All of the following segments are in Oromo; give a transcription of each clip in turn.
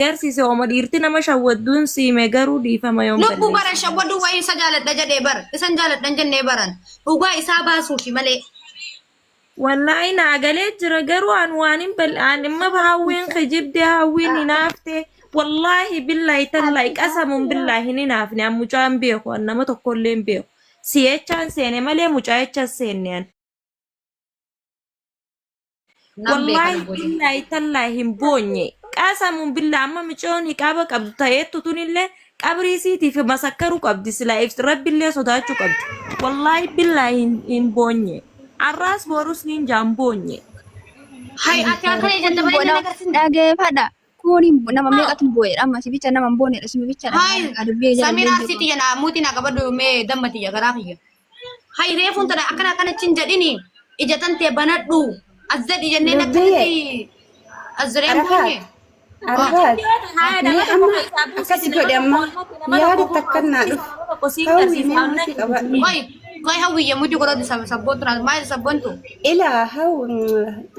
Garsiise oma dhiirti nama shawwadduun siime garuu dhiifama yoon Lubbuu bara balleesse. shawwaduu wayii isa jaaladha jedhee bara. Isan jaaladha hin jennee baran. Dhugaa isaa baasuufi malee. Wallaahi naa galee jira garuu an waan hin bal an imma hawwiin kijibde hawwiin hinaafte wallaahi billaahi tallaahi qasamuun billaahi hin hinaafne an mucaa hin beeku an nama tokkollee hin beeku si'echaan seene malee mucaa jecha seenne an. Nan beeka Wallaahi na boonye. billaahi tallaahi hin boonye. Qasamuun billaa amma micoon hiqaaba qabdu ta'eettu tunillee qabrii isiitiif masakkaruu qabdi silaa ibsi rabbillee sodaachuu qabdi. Wallaahi billaahi hin hin boonye. Arraas boorus niin jaan boonye. Hay ati akkana ija dabalee nan agarsiin. Dhageeffadha. Kun nama meeqatu boo'edha amma si bicha nama hin boonedha si bicha Hay dubbii jala Samiraa si tiyya naa muutii naa qabadhu mee damma tiyya garaa kiyya. Hay reefuun tana akkana akkana chin jedhini ija tantee banadhu as jedhi jenneen Lubbiyyee. akkanatti as jedheen Arafaat. boonye. Arafaat. Haya nama Mee tokko amma keessaa akkas buusiti godhe nama amma tokko nama yaada tokko takkan naa dhufu. nama tokko siin Hawwi garsiisa mee annan muutii qabadhu. Qoy qoy hawwiyya muti godhatu sabboontu naa maal sabboontu? Ilaa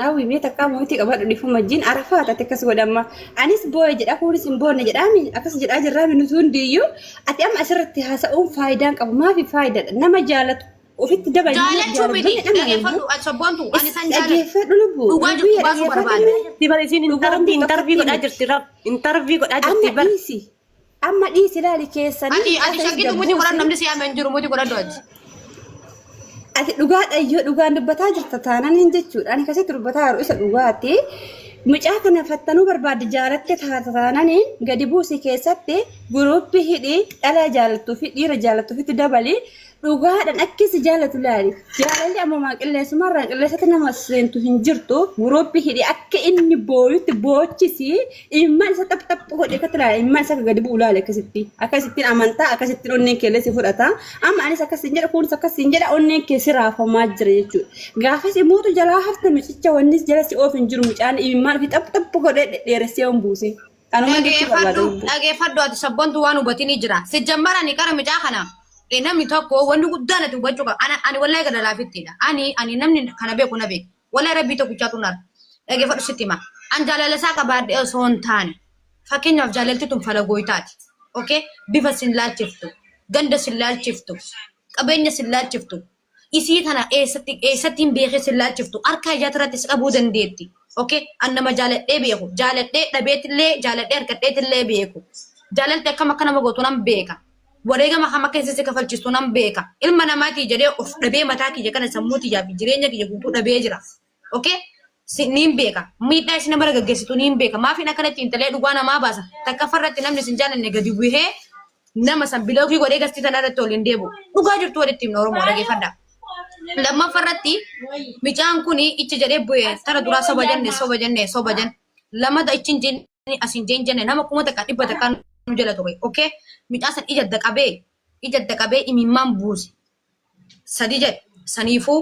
hawwi mee takkaa mootii qabadhu dhifuma wajjin Arafaat ati akkas godhe amma anis boo'e jedha kunis hin boonne jedhaami akkas jedhaa jirraami nuti hundiyyuu ati amma asirratti haasa'uun faayidaan qabu maafi faayidaadha nama jaalatu ofitti dabali nama Jaalachuu jaalatu miti nama dhageeffadhu ati sabboontu ani san jaaladhu. dhaggeeffadhu lubbuu Dhugaa jirtu lubbiyyee baasuu dhaggeeffadhu barbaada. mee Di bar isiin dhugaan intarvii jirtu intarvii akkatti godhaa miti jirti rab intarvii godhaa jirti amma bar. dhiisi amma dhiisi ilaali keessanii Ati mucaa ati sanis shakkitu muti godhadhu gabbuusi namni si yaame hin jiru muti godhadhu ati. Ati dhugaadha yoo dhugaan dubbataa jirta taanaan hin jechuudha. Ani akkasitti dubbataa jiru isa dhugaati. Mucaa kana fattanuu barbaadde jaalatte taata taanaan gadi buusi keessatti guruuppii hidhi dhalaa jaalattuu fi dhiira jaalattuu fitti dabali dhugaadhaan akka si jaalatu laali. Jaalalli ammumaan qilleessumarraan qilleessatti nama seentu hin jirtu guruuppii hidhi akka inni booyutti boochisi Imimmaan isa xaph xaph godhe akkatti ilaala. Imimmaan isa akka gadi bu'u ilaali akkasitti. Akkasittiin amantaa akkasittiin onneen kee illee si fudhata. Amma anis akkas hin jedha kunis akkas hin jedha onneen kee si raafamaa jira jechuudha. Gaafas immoo jalaa hafte mucicha wanni jala si oofu hin jiru mucaan imimmaan ofii xaph xaph godhee dhedheeressee hin buusin. Kanuma jechuu barbaada Dhageeffadhu lubbuu. dhageeffadhu ati sabboontu waan hubatinii jira. Si jammarani qara micaa kana namni tokko wanni guddaan ati hubachuu qaba. Ana ani wallahi gada laafittiidha. Ani ani namni kana beeku na beeka. Wallahi rabbii tokkichaatu na arga. Dhageeffadhu sitti hima. An jaalala isaa qabaadhee osoo hin taane. Fakkeenyaaf jaalalti tun falagooytaati. Okay? Bifa sin laalchiftu. Ganda sin laalchiftu. Qabeenya sin laalchiftu. Isii tana eessatti eessatti hin beekee sin laalchiftu. Harka ijaati irratti si qabuu dandeetti. Okay? An nama jaaladhee beeku. Jaaladhee dhabeetillee jaaladhee argadheetillee beeku. Jaalalti akkam akka nama gootu nan beeka. Wareegama kam akka isin si kafalchiistu nan beeka. Ilma namaatii jedhee of dhabee mataa kiyya kana sammuu tiyyaa fi jireenya kiyya guutuu dhabee jira. Okay? Si, niin beeka. Miidhaa isin nama gaggeessitu niin beeka. Maafiin akkanatti intalee dhugaa namaa baasa. Takkaffaa irratti namni isin jaallanne gadi bu'ee nama san bilookii godhee gastii tana irratti ol hin deebi'u. Dhugaa jirtu walitti himna Oromoo dhageeffadhaa. Lammaffaa irratti micaan kun ichi jedhee bu'ee tara duraa soba jenne soba jenne soba jenne. Lamata ichi hin jenne as hin jeen jenne nama 1100 nu jala ture. Okay? Micaa san ija daqabee ija daqabee imimmaan buuse. Sadi jedhe. Saniifuu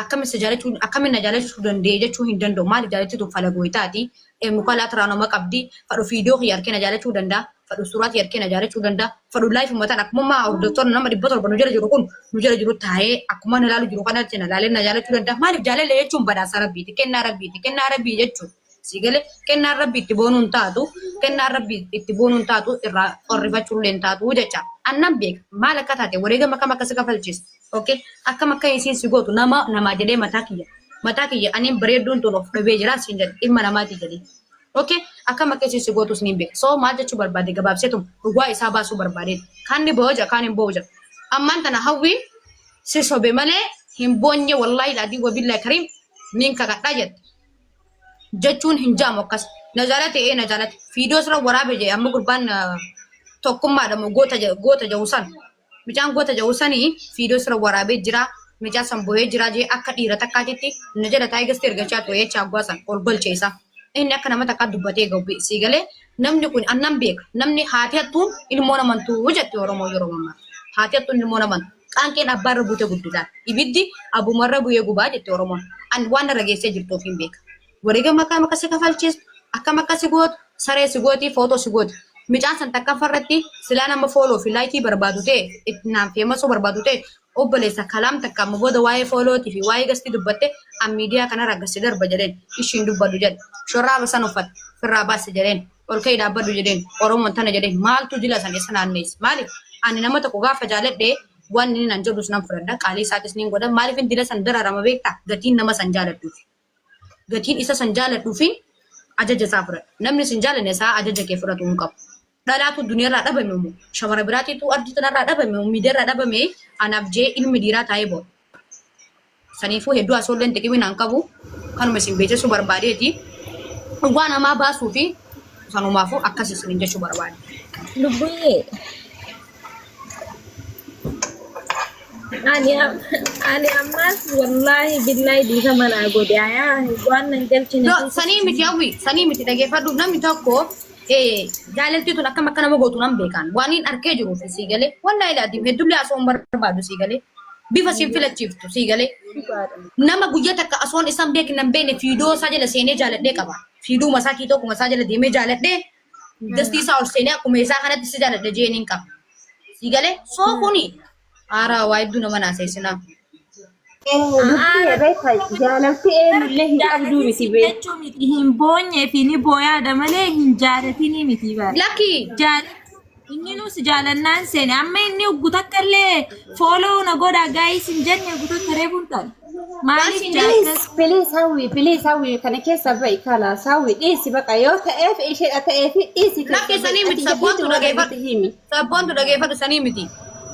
akkamiin si jaalachuu akkamiin na jaalachuu danda'e jechuu hin danda'u. Maaliif jaalachuu tun falagooytaati. Muka laatiraanoma qabdi. Fadhu fiidiyoo kiyya harkee na jaalachuu danda'a. Fadhu suuraa kiyya harkee na jaalachuu danda'a. Fadhu laayif ummatan akkuma hordoftoonni nama 700 nu jala jiru kun nu jala jiru taa'ee akkuma na laalu jiru kanatti na laalee na jaalachuu danda'a. Maaliif jaalala jechuun badhaasa rabbiiti. Kennaa rabbiiti. Kennaa rabbii jechuun. Si galee kennaan rabbi itti boonuun taatu kennaan rabbi itti boonuun taatu irraa qorrifachuullee hin taatu jecha. Annan beeka maal akka taate wareegama kam akka si kafalchiisu. Okay akkam akka isiin si gootu nama namaa jedhee mataa kiyya mataa kiyya aniin bareedduun tun of dhabee jira siin jedhe ilma namaati jedhee. Okay akkam akka isiin si gootus niin beeka. So maal jechuu barbaade gabaabseetum dhugaa isaa baasuu barbaadeen. Kaan ni boo'a kaan hin boo'u jedha. Ammaan tana hawwiin si sobe malee hin boonye wallaahi laadii wabillahi kariim niin kakadhaa jette. Jechuun hin jaamu akkas. Na jaalate ee na jaalate. Fiidoo sirra waraabe jee amma gurbaan tokkummaadha moo goota goota jedhu san. Mucaan goota jedhu sanii fiidoo sirra waraabee jira. Mucaa san bohee jira jee akka dhiira takkaatitti na jala taa'ee gasti ergachaa ture jecha abbaa san ol galche isa. Inni akka nama takkaa dubbatee gabbi sii galee namni kun annan beeka. Namni haati hattuun ilmoo namantuu jetti Oromoo yeroo mammaa. Haati hattuun ilmoo namantu. Qaanqeen abbaarra buute guddidhaan. Ibiddi abumarra bu'ee gubaa jette Oromoon. An waan narra geessee jirtu ofiin beeka. Wareegama akkam akka si kafalchiistu, akkam akka si gootu, saree si gooti, footoo si gooti. Micaan san takkaffaa irratti silaa nama fooloo fi laayikii barbaadu ta'e, itti naan feemasuu barbaadu ta'e, obboleessa kalaam takka amma booda waa'ee foolootii fi waa'ee gastii dubbatte an miidiyaa kanarraa gasti darba jedheen ishiin dubbadhu jedhe. Shorraaba san uffate firraa baase jedheen. Ol ka'ii dhaabbadhu jedheen. Oromoon tana jedheen. Maaltu jila san eessa naanneesse? Maaliif? Ani nama tokko gaafa jaaladhe waan inni naan jedhus nan fudhadha. Qaalii isaatis niin godha. Maaliif inni dila san dararama beektaa? Gatiin nama san jaaladhuuf. Gatiin isa san jaaladhuufi ajaja isaa fudhadha. Namni sin jaalanne isaa ajaja kee fudhatu hin qabu. Dhalaatu duniyaarraa dhabame moo shamara biraatiitu ardii tanarraa dhabame moo miidiyaarraa dhabame anaaf jee ilmi dhiiraa taa'ee boo'a. Saniifuu hedduu asoolleen xiqimii naan qabu kanuma isin beeksisuu barbaadeeti. Dhugaa namaa baasuu fi sanumaafuu akkas isiniin jechuu barbaade. Lubbuyyee. Ani ani ammaas wallaahi billaahi dhiifama naa godhe ayaa waan nan galchine No, keessa sanii miti hawwi, sanii miti dhageeffadhu namni tokko jaalaltii tun akkam akka nama gootu nan beekaan waan hin arkee jiruuf sii galee wallaahi laatiin heddullee asoo hin barbaadu sii galee bifa siin filachiiftu sii galee nama guyya takka asoon isan beekne hin beekne fiidoo isaa jala seenee jaaladhee qaba fiiduma isaa kiitoo isaa jala deemee jaaladhee dastii isaa ol seenee akkuma isaa kanatti si jaaladha jeen hin qaba sii galee soo kuni haaraa waa hedduu nama naaseessinaa. Lubbuyyee beekta jaalalti eenyullee hin qabduu miti bee. Jechuu miti hin boonyee fi ni booyaadha malee hin jaalatinii miti bara. Lakki Jaalachuu inni nus jaalannaan seene amma inni uggu takka illee follow na godhaa guys hin jenne uggu takka reefuun taane. Maaliif siin jaallas Please, please hawwi, please hawwi kana keessa ba'i kalaas hawwi dhiisi baqa yoo ta'eef isheedha ta'eef dhiisi keessa Lakki ba'i. sanii Ati miti jedhiitu sabboontu warra dhageeffadhu. itti himi. Sabboontu dhageeffadhu sanii miti.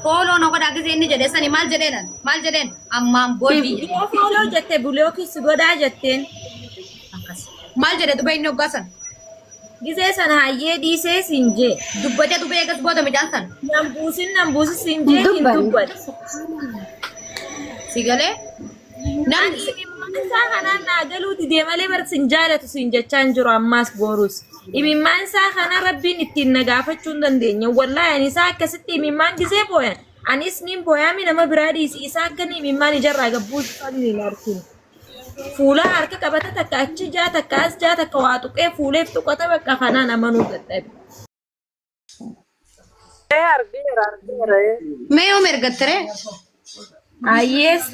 Follow na godhaa gisee inni jedhe sanii maal jedheen maal jedheen ammaan boodii jedhe. Yoo follow jette block si godhaa jetteen. Akkas. Maal jedhe duba inni hoggaa san? Gisee sana hayyee dhiisee siin jee. Dubbatee duba eegas booda midhaan san. Nan buusin nan buusin siin jee hin Dubbanne. dubbadhe. Si galee? Namni Ani imimmaan isaa kanaan naa galuu didee malee bar sin jaalatu siin jechaa hin jiru ammaas boorus. Imimmaan isaa kana rabbiin ittiin na gaafachuu hin dandeenye. Wallaahi ani isaa akkasitti imimmaan gisee booyan. Anis niin booyaami nama biraa dhiisi. Isaa akka inni imimmaan ijarraa gabbuusu san hin arginu. Fuula harka qabata takka achi jaa takka as jaa takka waa tuqee fuuleef tuqata bakka kanaan amanuu dadhabe. Ee argeera argeera. Ee. Mee yoom ergattere? Ayyees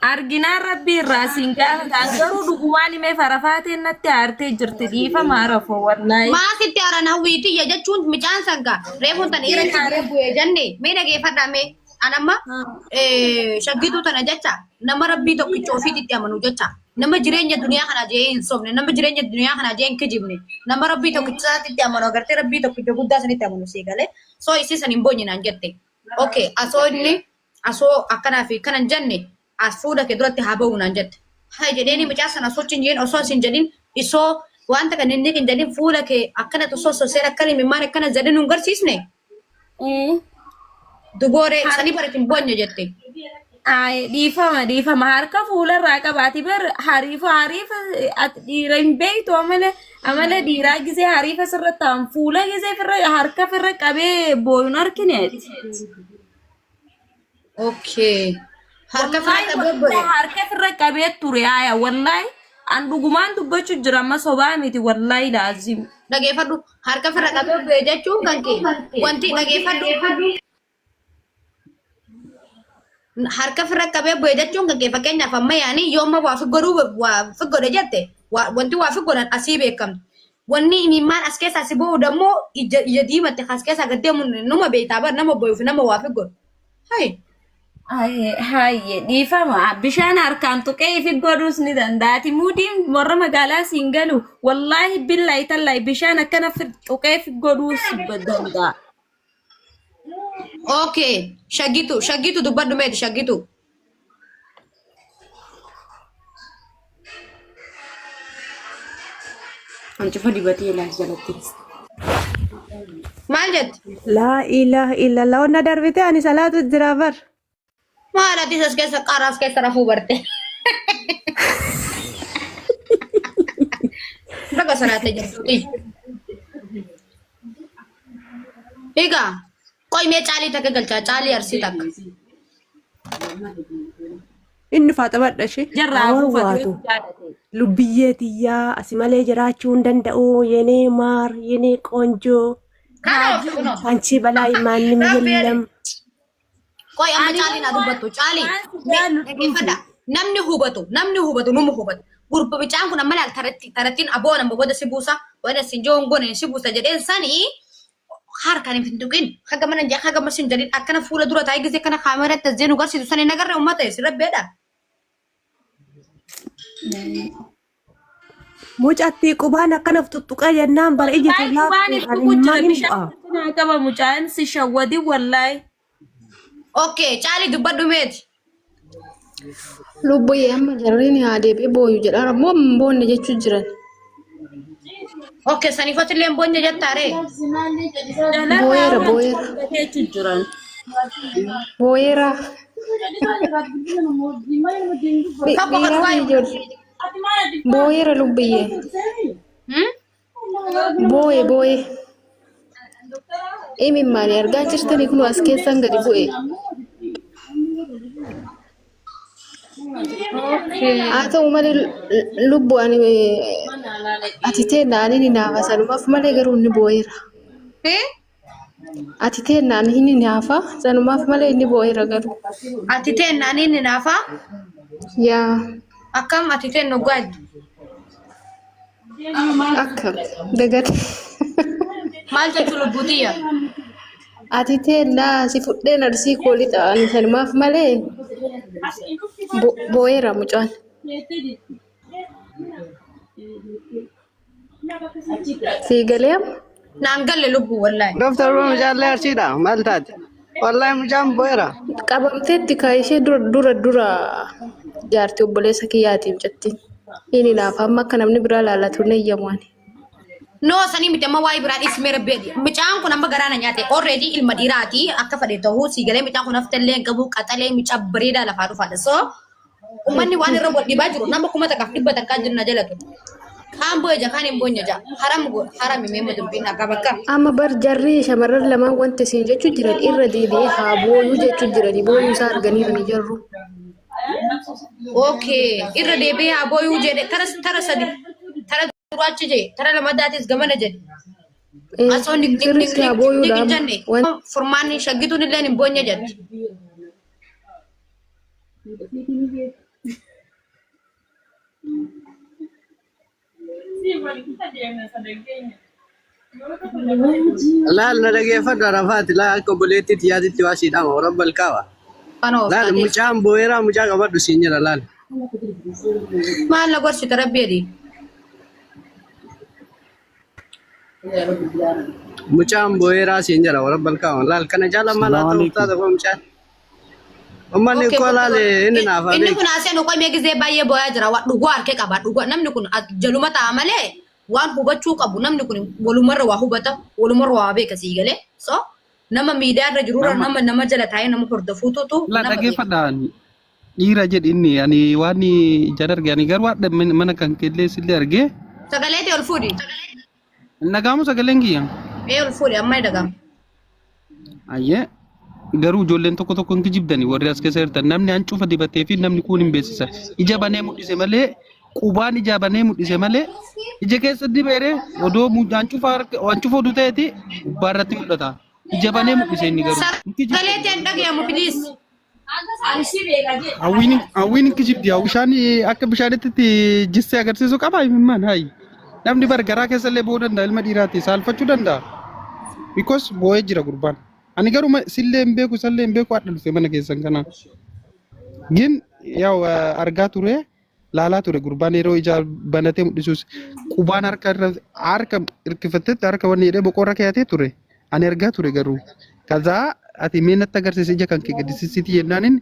arginaan rabbii irraa siin gaafataan garuu dhugumaan himee farafaateen natti aartee jirti dhiifama arafoo wallaahi. Maa sitti aaran hawwiitiyya jechuun micaan sangaa reefuun tan irratti bu'ee bu'ee jenne mee dhageeffadhaa mee An amma shaggituu tana jecha nama rabbii tokkicha ofiitti amanu jecha nama jireenya duniyaa kana jee hin sobne nama jireenya duniyaa kana jee hin kijibne nama rabbii tokkicha isaatti amanu agartee rabbii tokkicha guddaa sanitti amanu sii galee soo isii san hin boonye naan jette okay asoo inni asoo akkanaa fi kana hin jenne as fuula kee duratti haa ba'u naan jette hay jedheeni mucaa sana sochi hin jeen osoo hin jedhin isoo wanta kan inni hin jedhin fuula kee akkana osoo soseen akkana imimmaan akkana jedhin nun garsiisne Dubooree sanii bara hin boonye jette. Ay, dhiifama dhiifama harka fuularraa qabaati bar hariifa hariifa ati dhiira hin beektu amala amala dhiiraa gisee hariifa sirra ta'an fuula gisee firra harka firra qabee booyuun argine ati. Okay. Harka firra Wallaahi qabee wallaahi boye. harka firra qabee ture aya wallaahi an dhugumaan dubbachuu jira amma sobaa miti wallaahi laazim. Dhageeffadhu. Harka firra qabee boye jechuun kan kee. Wanti dhageeffadhu. Harka firra qabee boye jechuun kan kee fakkeenyaaf amma yaani yoo amma waa figgodhuu waa figgodhe jette wanti waa figgodhan asii beekamti. Wanni imimmaan as keessaa si ba'u dammoo ija ija diimatte as keessaa gad deemu numa beektaa bar nama boyuuf nama waa figgodhu. Hai. Hayyee hayyee dhiifama bishaan harkaan tuqee ifi godhuus ni danda'a. Muudiin warra magaalaa siin galu wallaahi billaahi tallaahi bishaan akkana tuqee ifi godhuus danda'a. Okay. Shaggitu shaggitu dubbadhu meeti shaggitu. Hancufa dibatee ilaas jalatti. Maal jette? Laa ilaaha illallah onna darbite ani salaatu jira bar. Maal ati as keessa qaaraas keessa rafuu barte. Baga salaatee jirtuuti. Egaa qoy mee caalii takka galchaa caalii arsii takka. Inni faaxabadha ishee. Jarraa Awar buufatu waatu. jaalate. Lubbiyyee tiyyaa asi malee jiraachuu hin danda'u yenee maar yenee qoonjoo Kana of kunoo. አንቺ በላይ ማንም Rabbi የለም። Qoy amma Ani caaliin haa waan dubbattu. Caalii waan si mee jaallu dhaggeeffadha. Namni hubatu namni hubatu numa hubatu. Gurba bicaan kun amma laal taratti tarattiin aboo nama booda si buusa waan isin joon goone si buusa jedheen sanii harkaan hin tuqin haga mana jaa haga masin jedhin akkana fuula dura taa'ee gisee kana kaameeratti as deenu garsiisu sanii nagarree uummata isin rabbeedha. Mucattii qubaan akkana of tuttuqee jennaan bara iji Wallahi tun qubaan laafte itti ani jira maal hin bishaan bu'a. itti naa qaba mucaan si shawwadi wallahi. Okay, caali dubbadhu meeti. Lubbuyyee amma jarriin haa deebi'ee booyu jedhaa ammoo hin boonne jechuu jiran. Okay, saniifatti illee hin boonye jettaaree. Jalarraa Booyeera waan booyeera dubbateetu jiran. booyeera. Tokko kan Dhiiraa dhugaa fi himu. ijoollee. Booyeera lubbuyyee. Hmm? Booye booye. Imimmaani argaa jirtanii kun as keessan gadi bu'e. Haa ta'u malee lubbu ani ati teennaan inni naafa sanumaaf malee garuu inni boo'eera. Eh? Ati teennaan inni naafa sanumaaf malee inni boo'eera garuu. Ati teennaan inni naafa. Yaa Akkam ati teenna dhugaa jettu. akkam dagate. Maal jechuu lubbuutiyya? Ati teennaa si fudheen arsii koo lixa ani sanumaaf malee boo'eera mucaan. Sii galee amma? Naan galle lubbuu wallaahi. Doktar mucaallee arsiidha maal taate? Wallahi mucaan bo'eera. Qabamteetti ka ishee dura dura dura jaartii obboleessa kiyyaati mucattiin. Inni naaf amma akka namni biraa laallatu hin eeyyamu ani. No sanii miti amma waa'ee biraa dhiismee rabbi jedhi. Mucaan kun amma garaa na nyaate already ilma dhiiraati akka fedhe ta'uu sii galee mucaan kun haftallee hin qabu qaxalee mucaa bareedaa lafaa dhufaadha. So Uummanni waan irra wal dhibaa jiru nama 1100 jiru na jala ture. Kaan boo'e ja kaan hin boonye ja. Haram harami meemma dubbiin akka bakka. Amma bar jarri shamarran lamaan wanti isin jechuu jiran irra deebi'ee haa booyuu jechuu jiranii booyuu isaa arganiirani jarru. Okay irra deebi'ee haa booyuu jedhe tara tara sadi tara duraachi jedhe tara lamadaatis gamana jedhe. Asoo nik nik nik Sirriitti haa nik booyuudha nik hin amma. jenne Wanti furmaanni shaggituun illee hin boonye jetti. Laal na dhageeffadhu Arafaati laal akka obboleettii tiyyaatitti waa sii dhama warra balqaaba. Kan Laal ooftaatiif. mucaan boo'eeraa mucaa qabadhu siin jedha laal. Maal na gorsita rabbi jedhi. Mucaan boo'eeraa siin jedha warra balqaaba. Laal kana caala maal haa Salaamu ta'u alaikum. taata koo mucaan. Ummanni Okay, koo bakka laal inni naaf haa inni beeku. kun haasee nu qoymee gisee baay'ee boo'aa jira. Waan dhugaa harkee qaba. Dhugaa namni kun jaluma ta'a malee waan hubachuu qabu namni kun walumarra waa hubata walumarra waa beeka sii galee. So nama miidiyaa irra jirurra Nama nama nama jala taa'ee nama hordofuututu la nama beeka. dhageeffadha dhiira jedhi inni ani waan ijaan arge ani garuu hadha mana kan kellee sillee arge Sagalee ta'e ol fuudhi. hin dhaga'amu sagaleen kiyya. Ee ol fuudhi amma ni dhaga'ama. Ayyee garuu ijoolleen tokko tokko hin kijibdani warri as keessa jirtan namni hancufa dibatee fi namni kuun hin beeksisa. Ija banee mul'ise malee qubaan ija banee mul'ise malee ija keessa dibeere odoo hancufa harka hancufa oduu ta'eeti gubbaa irratti mul'ata. Ija banee mul'ise inni garuu hin Sagalee kijibdani. ta'e hin dhaga'amu please. Hawwiin hawwiin hin kijibdi hawwishaan akka bishaanitti itti jissee agarsiisuu qaba himimmaan hayi. Namni bar garaa keessa illee boo'uu danda'a ilma dhiiraati saalfachuu danda'a. Because boo'ee jira gurbaan. Ani garuu sillee hin beeku isallee hin beeku hadha dhufe mana keessan kana. Gin yaa'u argaa ture laalaa ture gurbaan yeroo ija banatee mul'isus qubaan harka irra harka hirkifattetti harka wanni jedhee boqorra keeyatee ture. Ani argaa ture garuu. Kazaa ati mee natti agarsiisi ija kan kee gadi sissiti jennaanin.